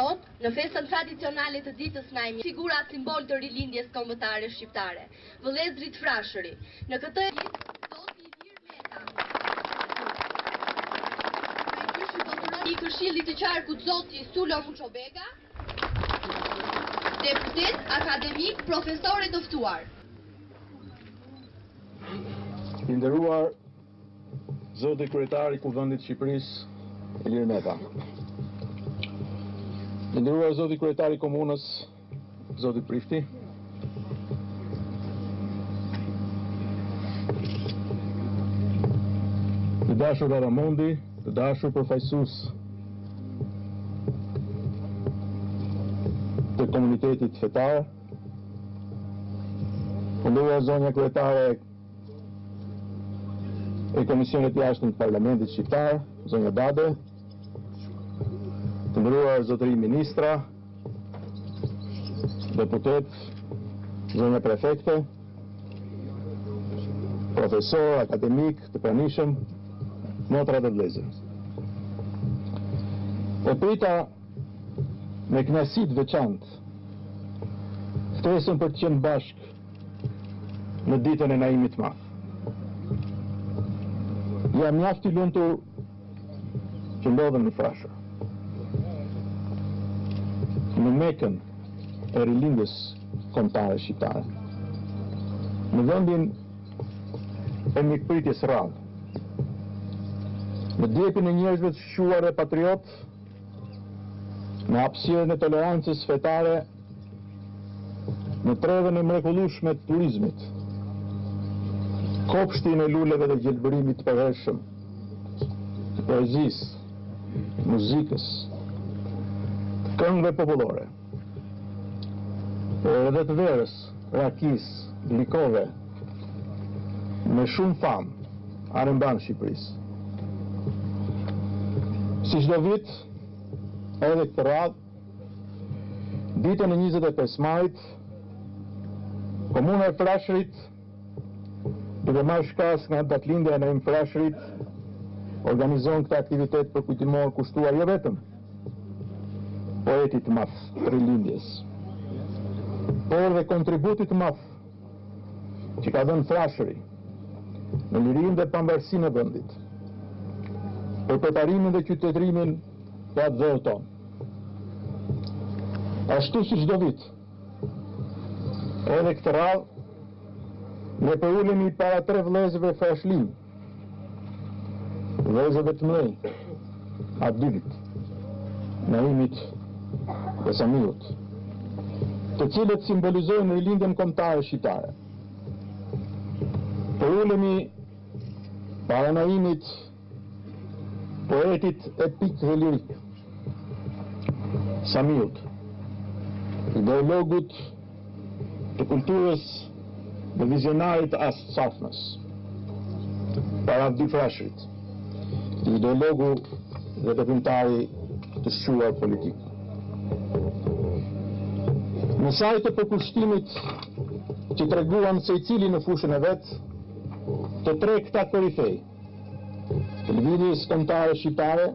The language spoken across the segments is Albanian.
Sot, në festën tradicionale të ditës Naimit, figurat simbol të rilindjes kombëtare shqiptare, vëllezërit Frashëri. Në këtë ditë, zoti Ilir Meta, Kryegjyshi Botëror i Këshillit të Qarkut zoti Sulo Muçobega, deputet, akademik, profesor e të ftuar. I nderuar Zoti kryetar i Kuvendit të Shqipërisë, Ilir Meta. I nderuar zoti kryetar i komunës, zoti Prifti. I dashur Baba Mondi, të dashur përfaqësues të komunitetit fetar, E nderuar zonja kryetare e Komisionit të Jashtëm të Parlamentit Shqiptar, zonja Dade, të nderuar zotëri ministra, deputet, zonja prefekte, profesor, akademik, të pranishëm, motra dhe vëllezër. E prita me kënaqësi të veçantë ftesën për të qenë bashkë në ditën e Naimit të Madh. Jam mjaft i lumtur që ndodhem në Frashër. Në Mekën e rilindjes kombëtare shqiptare. Në vendin e mikpritjes rrallë. Në djepin e njerëzve të shquar dhe patriotë, në hapësirën e tolerancës fetare, në trevën e mrekullueshme të turizmit, kopshtin e luleve dhe gjelbërimit të përhershëm, të poezisë, muzikës, të këngëve popullore, por edhe të verës, rakisë, glikove, me shumë famë, anembanë Shqipërisë. Si çdo vit, edhe këtë radhë, Ditën e 25 majit, Komuna e Frashërit, duke marrë shkas nga datëlindja e Naim Frashërit, organizon këtë aktivitet përkujtimor kushtuar jo vetëm poetit të madh të rilindjes, por dhe kontributit të madh që ka dhënë Frashëri në lirinë dhe pavarësinë e vendit, për përparimin dhe qytetërimin e atdheut tonë. Ashtu si çdo vit, edhe këtë radhë, ne përulemi para tre vëllezërve Frashërinj, vëllezërve të mëdhenj, Avdylit, Naimit dhe Samiut, të cilët simbolizojnë rilindjen kombëtare shqiptare. Përulemi para Naimit poetit epik dhe lirik, Samiut, ideologut të kulturës dhe vizionarit të së ardhmes, para Avdyl Frashërit, ideologu dhe veprimtari të shquar politik. Në sajë të përkushtimit që treguan secili në fushën e vet, të tre këta korifej, të Lëvizjes Kombëtare Shqiptare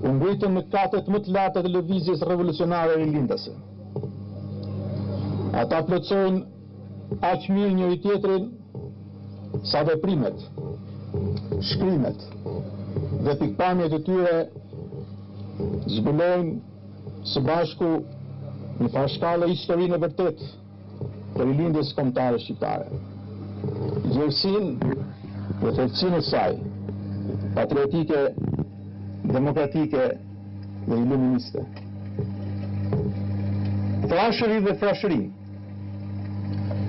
u ngritën në katet më të larta të lëvizjes revolucionare rilindase. Ata plotësojnë aq mirë njëri tjetrin sa veprimet, shkrimet dhe pikëpamjet e tyre zbulojnë së bashku në farë shkalle historinë e vërtetë të Rilindjes Kombëtare Shqiptare. Gjerësinë dhe thellësinë e saj, patriotike, demokratike dhe iluministe. Frashëri dhe Frashërinj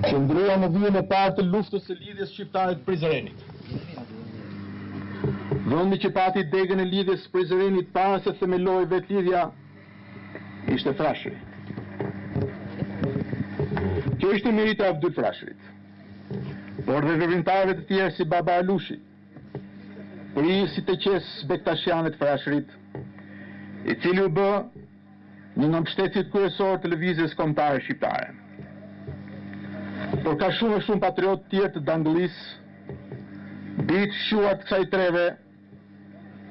qëndruan në vijën e parë të luftës së Lidhjes Shqiptare të Prizrenit. Vendi që pati degën e Lidhjes së Prizrenit para se të themelohej vetë Lidhja Ishte Frashëri. Kjo ishte merita e Avdyl Frashërit. Por dhe veprimtarëve të tjerë si Baba Alushi, prijës i teqesë bektashiane të Frashërit, i cili u bë një nga mbështetësit kryesorë të lëvizjes kombëtare shqiptare. Por ka shumë e shumë patriotë të tjerë të Dangëllisë, bij të shquar të kësaj treve,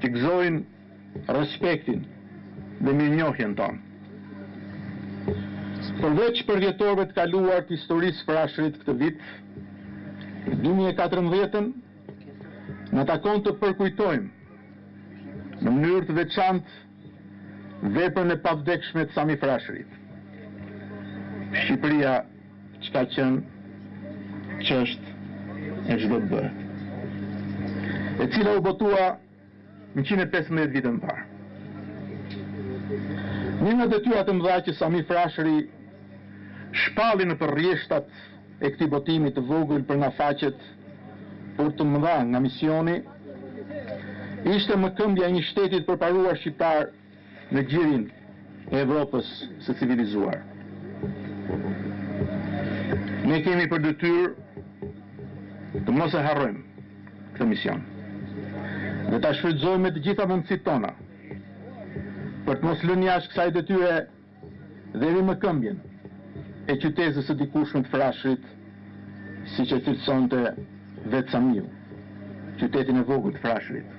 që gëzojnë respektin. dhe mirënjohjen tonë. Përveç përvjetorëve të kaluar të historisë së Frashërit këtë vit, 2014-ën, na takon të përkujtojmë në mënyrë të veçantë veprën e pavdekshme të Sami Frashërit. Shqipëria ç'ka qenë, ç'është e ç'do të bëhet. E cila u botua 115 vite më parë. Një nga detyrat e mëdha që Sami Frashëri shpalli nëpër rrjeshtat e këtij botimi të vogël për nga faqet, por të mëdha nga misioni, ishte mëkëmbja e një shteti të përparuar shqiptar në gjirin e Evropës së civilizuar. Ne kemi për detyrë të mos e harrojmë këtë mision dhe ta shfrytëzojmë me të gjitha mundësitë tona për të mos lënë jashtë kësaj detyre dhe rimëkëmbjen e qytezës së dikurshme të Frashërit, siç e cilësonte vetë Samiu, qytetin e vogël të Frashërit,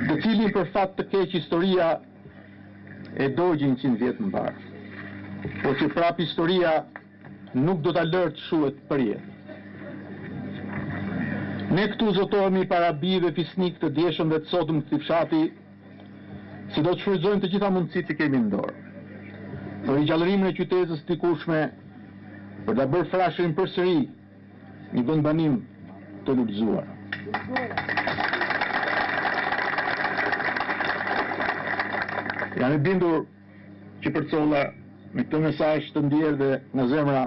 të cilin për fat të keq historia e dogji 100 vjet më parë, por që prapë historia nuk do ta lërë të shuhet përjetë. Ne këtu zotohemi para bijve fisnikë të djeshëm dhe të sotëm të këtij fshati, se do të shfrytëzojmë të gjitha mundësitë që kemi në dorë për rigjallërimin e qytezës së dikurshme, për ta bërë Frashërin përsëri një vendbanim të lulëzuar. Jam i bindur që përcolla me këtë mesazh të ndjerë dhe nga zemra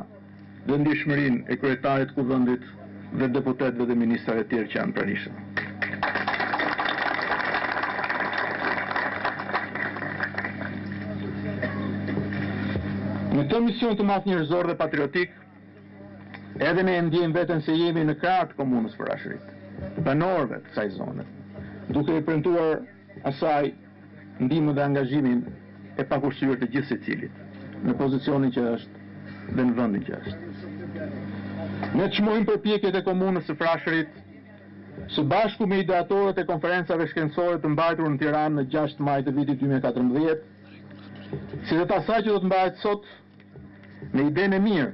dhe ndjeshmërinë e kryetarit të Kuvendit dhe deputetëve dhe ministrave të tjerë që janë pranishëm. Në këtë mision të madh njerëzor dhe patriotik, edhe ne e ndjejmë veten se jemi në krah të komunës Frashërit, të banorëve të kësaj zone, duke i premtuar asaj ndihmën dhe angazhimin e pakursyer të gjithsecilit, në pozicionin që është dhe në vendin që është. Ne çmojmë përpjekjet e komunës së Frashërit, së bashku me ideatorët e konferencave shkencore të mbajtur në Tiranë në 6 maj të vitit 2014, si dhe të asaj që do të mbahet sot me idenë e mirë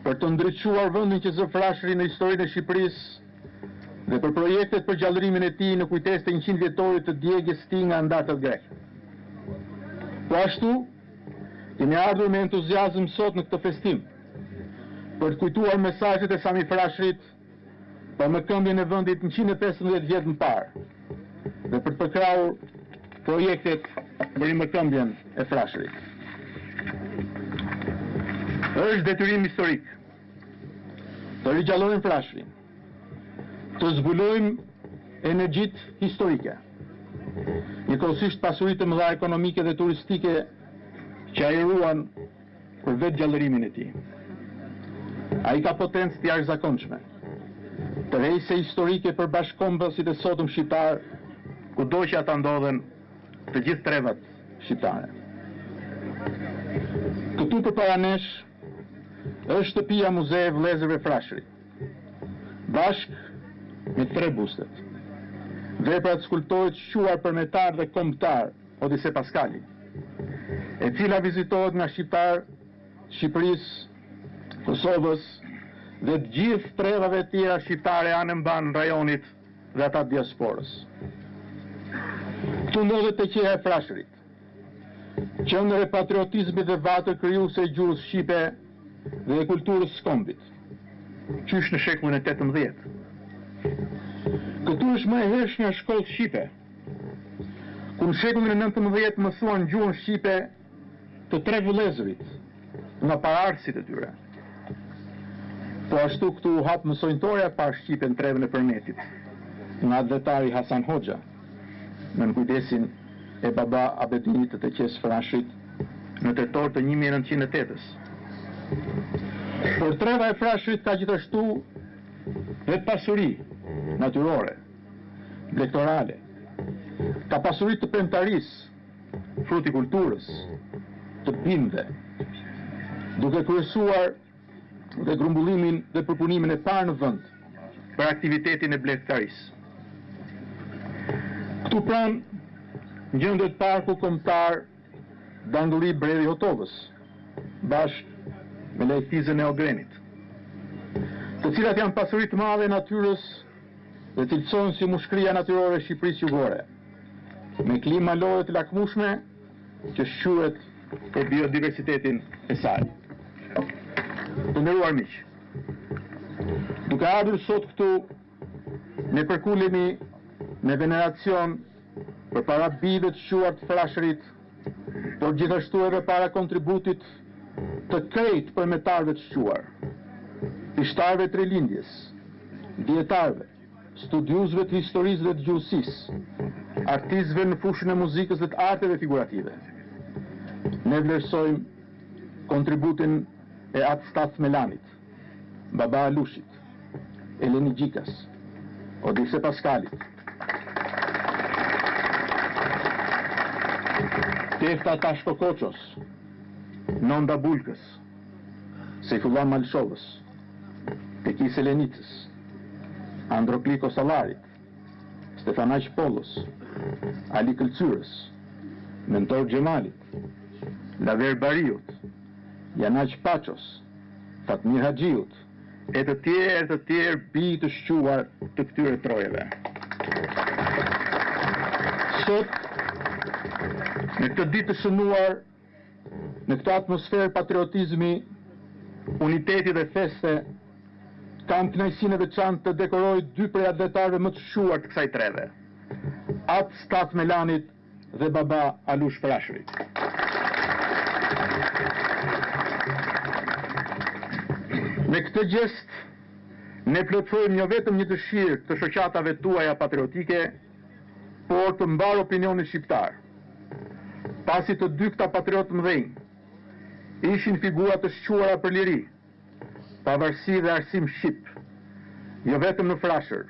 për të ndriçuar vendin që zë Frashëri në historinë e Shqipërisë dhe për projektet për gjallërimin e tij në kujtesë të 100 vjetorit të djegies së tij nga andartët grekë. Po ashtu, kemi ardhur me entuziazëm sot në këtë festim për të kujtuar mesazhet e Sami Frashërit për mëkëmbjen e vendit 115 vjet më parë dhe për të përkrahur projektet për rimëkëmbjen e Frashërit. Është detyrim historik të rigjallojmë Frashërin, të zbulojmë energjitë historike, njëkohësisht pasuritë e mëdha ekonomike dhe turistike që ai ruan për vetë gjallërimin e tij. Ai ka potencë të jashtëzakonshme, tërheqëse historike për bashkëkombësit e sotëm shqiptarë, kudo që ata ndodhen, të gjithë trevat shqiptare. Këtu përpara nesh është shtëpia muze e vëllezërve Frashëri, bashkë me tre bustet. Vepra të skulptorit të shquar përmetar dhe kombëtar, Odise Paskali, e cila vizitohet nga shqiptarë Shqipërisë, Kosovës dhe të gjithë trevave të tjera shqiptare anembanë rajonit dhe ata diasporës. Këtu ndodhet teqeja e Frashërit, qendër e patriotizmit dhe vatër krijuese e gjuhës shqipe dhe e kulturës së kombit, qysh në shekullin e 18. Këtu është më e hershmja shkollë shqipe, ku në shekullin e 19 mësuan gjuhën shqipe të tre vëllezërit nga paraardhësit e tyre. Po ashtu këtu u hap mësonjëtorja e parë shqipe në trevën e Përmetit, nga atdhetari Hasan Hoxha, nën kujdesin e baba Abedinit të teqesë Frashërit në tetor të 1908-ës. Por treva e Frashërit ka gjithashtu dhe pasuri natyrore, blegtorale, ka pasuri të pemëtarisë, frutikulturës, të bimëve, duke kryesuar dhe grumbullimin dhe përpunimin e parë në vend për aktivitetin e blegtarisë. Këtu pranë. gjendet Parku Kombëtar Dangëlli Bredhi i Hotovës, bashkë me lajthizën e Ogrenit, të cilat janë pasuri të madhe e natyrës dhe cilësohen si mushkëria natyrore e Shqipërisë Jugore, me klimë malore të lakmueshme që shquhet për biodiversitetin e saj. Të nderuar miq, duke ardhur sot këtu, ne përkulemi me veneracion përpara bijve të shquar të Frashërit, por gjithashtu edhe para kontributit të krejt përmetarëve të shquar, pishtarëve të Rilindjes, dijetarëve, studiuesve të historisë dhe të gjuhësisë, artistëve në fushën e muzikës dhe të arteve figurative. Ne vlerësojmë kontributin e At Stath Melanit, Baba Alushit, Eleni Gjikas, Odise Paskalit, Tefta Tashko Koços, Nonda Bulkës, Sejfullah Malshovës, Teki Selenicës, Androkli Kosallarit, Stefanaq Pollës, Ali Këlcyrës, Mentor Xhemalit, Laver Bariut, Janaq Paços, Fatmir Haxhiut, e të tjerë të tjerë bij të shquar të këtyre trojeve. Sot, në këtë ditë të shënuar, në këtë atmosferë patriotizmi, uniteti dhe feste, kam kënaqësinë e veçantë të dekoroj dy prej atdhetarëve më të shquar të kësaj treve, At Stath Melanit dhe Baba Alush Frashërit. Me këtë gjest, ne plotësojmë jo vetëm një dëshirë të shoqatave tuaja patriotike, por të mbarë opinionit shqiptar. Pasi të dy këta patriotë të mëdhenj ishin figura të shquara për liri, pavarësi dhe arsim shqip, jo vetëm në Frashër,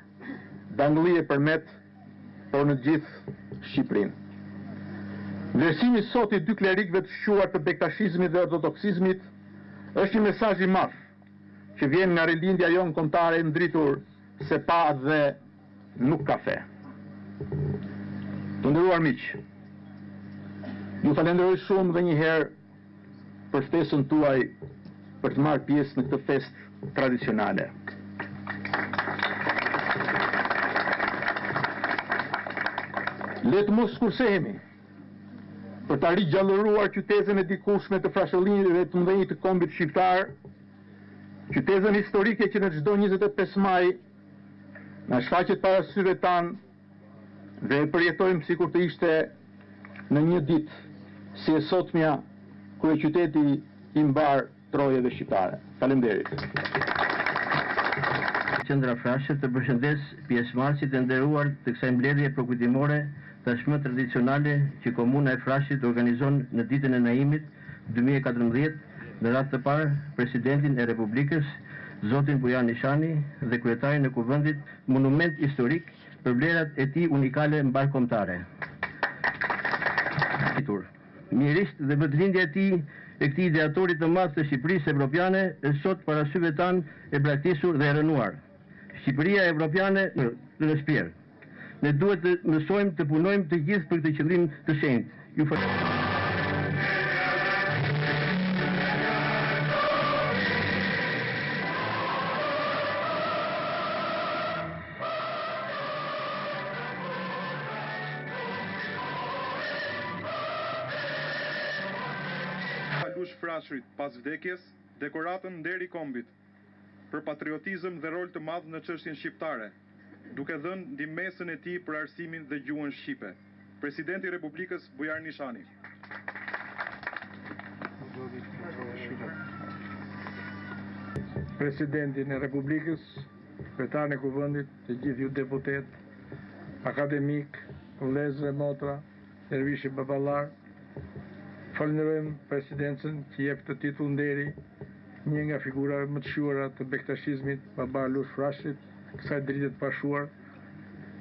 Dangëlli e Përmet, por në gjithë Shqipërinë. Vlerësimi sot i dy klerikëve të shquar të bektashizmit dhe ortodoksizmit është një mesazh i madh që vjen nga rilindja jonë kombëtare e ndritur se pa atdhe nuk ka fe. Të nderuar miq, ju falenderoj shumë dhe një herë për ftesën tuaj për të marrë pjesë në këtë festë tradicionale. Le të mos kursehemi për ta rigjallëruar qytezën e dikurshme të frashëllinjve të mëdhenj të kombit shqiptar, qytezën historike që në çdo 25 maj na shfaqet para syve tanë dhe e përjetojmë sikur të ishte në një ditë si e sotmja kryeqyteti i mbarë trojeve shqiptare. Faleminderit. Qendra Frashër të përshëndes pjesëmarrësit e nderuar të kësaj mbledhje përkujtimore tashmë tradicionale që Komuna e Frashërit organizon në Ditën e Naimit 2014, në radhë të parë Presidentin e Republikës, zotin Bujar Nishani dhe Kryetarin e Kuvendit, monument historik për vlerat e tij unikale mbarëkombëtare. Mjerisht dhe vendlindja e tij e këtij ideatori të madh të Shqipërisë evropiane është sot para syve tanë e braktisur dhe e rrënuar. Shqipëria evropiane në shpjerë. Ne duhet të mësojmë të punojmë të gjithë për këtë qëllim të shenjtë. Ju Alush Frashërit pas vdekjes, dekoratën Nderi i Kombit, për patriotizëm dhe rol të madh në çështjen shqiptare, duke dhënë ndihmesën e tij për arsimin dhe gjuhën shqipe. Presidenti i Republikës, Bujar Nishani. Presidentin e Republikës, kryetarin e Kuvendit, të gjithë ju deputetë, akademikë, vëllezër e motra, dervishë e baballarë, falënderojmë presidencën që jep këtë titull nderi një nga figurave më të shquara të bektashizmit, Baba Alush Frashërit, kësaj drite të pashuar,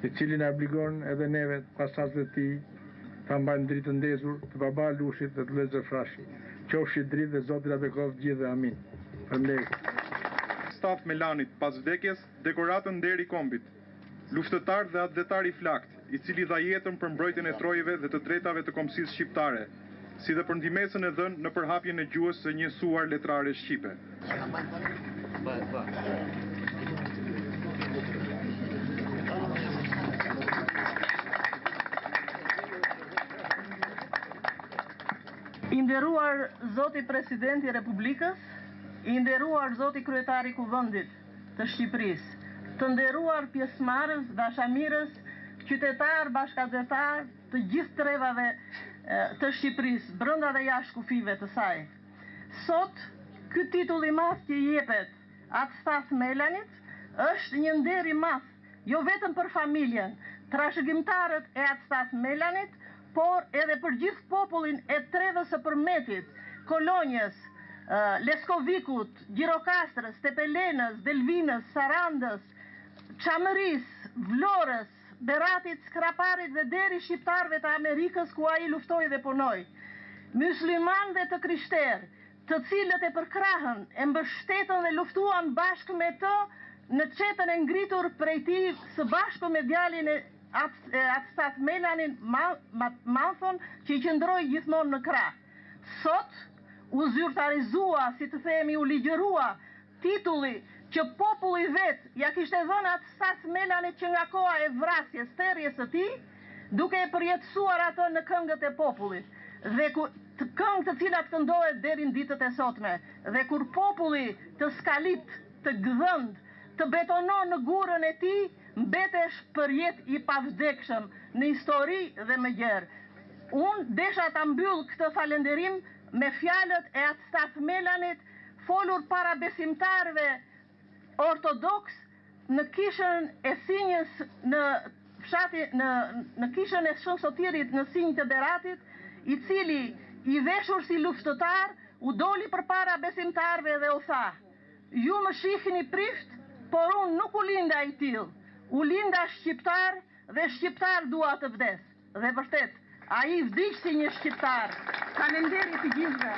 i cili na obligon edhe neve pasardhësit e tij ta mbajmë dritën ndezur të Baba Alushit dhe të vëllezërve Frashëri. Qofshi dritë dhe Zoti na bekoftë të gjithëve. Amin. Faleminderit. Stath Melanit pas vdekjes, dekoratën Nderi i Kombit. Luftëtar dhe atdhetar i flaktë, i cili dha jetën për mbrojtjen e trojeve dhe të drejtave të kombësisë shqiptare, si dhe për ndihmesën e dhënë në përhapjen e gjuhës së njësuar letrare shqipe. I nderuar zoti President i Republikës, i nderuar zoti Kryetar i Kuvendit të Shqipërisë, të nderuar pjesëmarrës, dashamirës, qytetarë, bashkatdhetarë të gjithë trevave të Shqipërisë, brenda dhe jashtë kufijve të saj. Sot, ky titull i madh që i jepet At Stath Melanit është një nder i madh jo vetëm për familjen, trashëgimtarët e At Stath Melanit, por edhe për gjithë popullin e trevës së Përmetit, Kolonjës, Leskovikut, Gjirokastrës, Tepelenës, Delvinës, Sarandës, Çamërisë, Vlorës, Beratit, Skraparit dhe deri shqiptarëve të Amerikës ku ai luftoi dhe punoi. Myslimanë dhe të krishterë, të cilët e përkrahën, e mbështetën dhe luftuan bashkë me të në çetën e ngritur prej tij së bashku me djalin e At Stath Melanin, Manthon, që i qëndroi gjithmonë në krah. Sot u zyrtarizua, si të themi, u ligjërua titulli që populli vetë ia kishte dhënë At Stath Melanit që nga koha e vrasjes, therjes së tij, duke e përjetësuar atë në këngët e popullit dhe ku, këngë të cilat këndohet deri në ditët e sotme dhe kur populli të skalit, të gdhend, të betonon në gurrën e tij, mbetesh përjetë i pavdekshëm në histori dhe më gjerë. Unë desha ta mbyll këtë falënderim me fjalët e At Stath Melanit folur para besimtarëve ortodoksë në kishën e Sinjës në fshati në në kishën e Shën Sotirit në Sinjë të Beratit, i cili i veshur si luftëtar u doli përpara besimtarëve dhe u tha, Ju më shihni prift, por unë nuk u linda i tillë, u linda shqiptar dhe shqiptar dua të vdes. Dhe vërtet, ai vdiq si një shqiptar. Faleminderit të gjithëve.